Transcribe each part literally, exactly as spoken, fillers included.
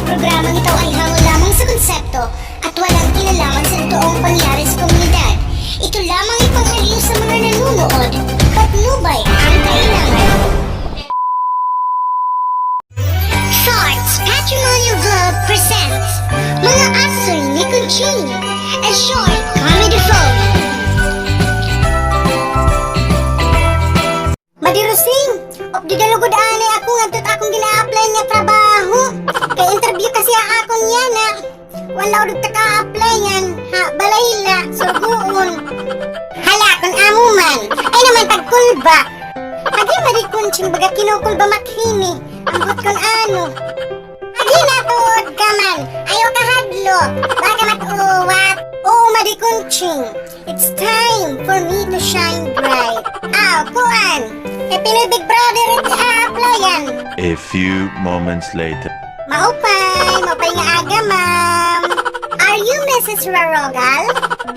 Programang ito ay hango lamang sa konsepto at walang kinalaman sa totoong pangyayari sa komunidad. Ito lamang ay pang-aliw sa mga nanonood. Patnubay ang kailangan. Thoughts Patrimonial Vlog presents Mga Asoy ni Conching, a short comedy film. Madi Rosing, updi da lugod anay ako ngadto ha akon gina-apply nga trabaho. Kay interview kasi ha akon yana. Wala daw nagtaka-apply yana ha balay la, surugoon. Hala, kun amo man. Ay naman, tagkulba. Agi, Madi Conching, baga kinukulba man hini. Ambot kun ano. Agi, natuod ka man. Ayaw kahadlok. Baka mag-uwat. Oo, Madi Conching. It's time for me to shine bright. Aw, kuan. Kay Pinoy Big Brother it a-applyan. A few moments later. Maupay, maupay nga aga, ma'am. Are you Missus Rarogal?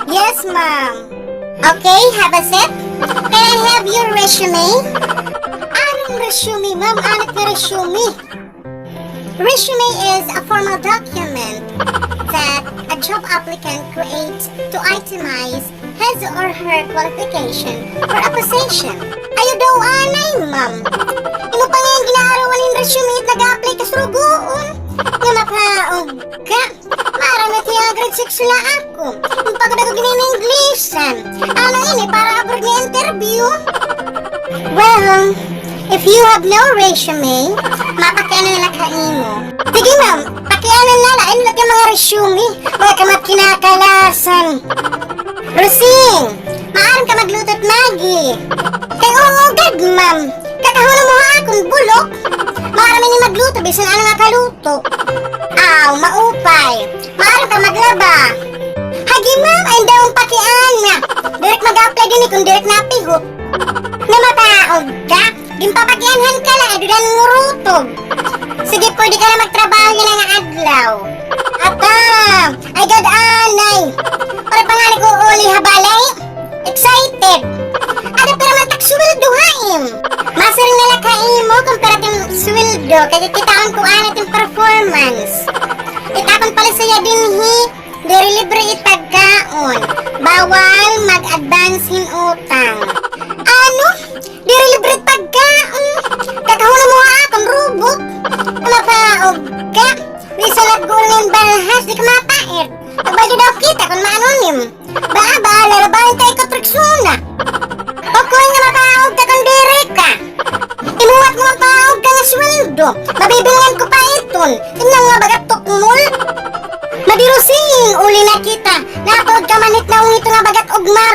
Yes, ma'am. Okay, have a seat. Can I have your resume? Anong resume, ma'am? Ano it nga resume? Resume is a formal document that a job applicant creates to itemize his or her qualification for a position. Ayaw daw anay, ma'am. Imo pa ngay-an gin-aarawan hin resume it nag-a-apply ka surugoon. Nga mapaog ka. Maaram na it nga grade six la ako. Imo pa gud ako gin-i-English-an. Ano ini, para abroad nga interview? Well, if you have no resume, mapakiana na la ha imo. Sige, ma'am, pakiana na la. Ano la it nga mga resume? Wala ka man kinakalasan. Rosing, maaram ka magluto hit Maggi? Kay oo gad, ma'am. Kakahuna mo ha akon bulok. Maaram ini magluto, bisan ano nga kaluto. Aw, maupay. Maaram ka maglaba? Hagi, ma'am, ay daw pakiana. Direk mag-apply dinhi kon direk napihok. Namataog ka? Ginpapakianhan ka la, ay duda ngurutog. Sige, pwede ka na magtrabaho yana nga adlaw. Ata, ay gad anay. Waray pa ngani ko uli ha balay. Excited. Ada pira man it ak sweldo ha im? Masiring na la ha imo kon pira it im sweldo, kay kikitaon ko anay it im performance. It akon palisaya dinhi, diri libre it pagkaon. Bawal mag-advance hin utang. Ano? Diri libre it pagkaon? Kakahuna mo ha akon robot. Mapaog ka. Bisan la guro nga balhas, di ka mapait. Magbayad daw kita kon maanunim. Baa, baa, lalabayan ta ikaw, Trixona. O kuan nga mapaog ka kon diri ka. Imuwat nga mapaog ka nga sweldo. Mabibilngan ko pa iton. Tingnan nga baga tukmol. Madi Rosing, uli na kita. Natuod ka man hit naong ito nga baga ugma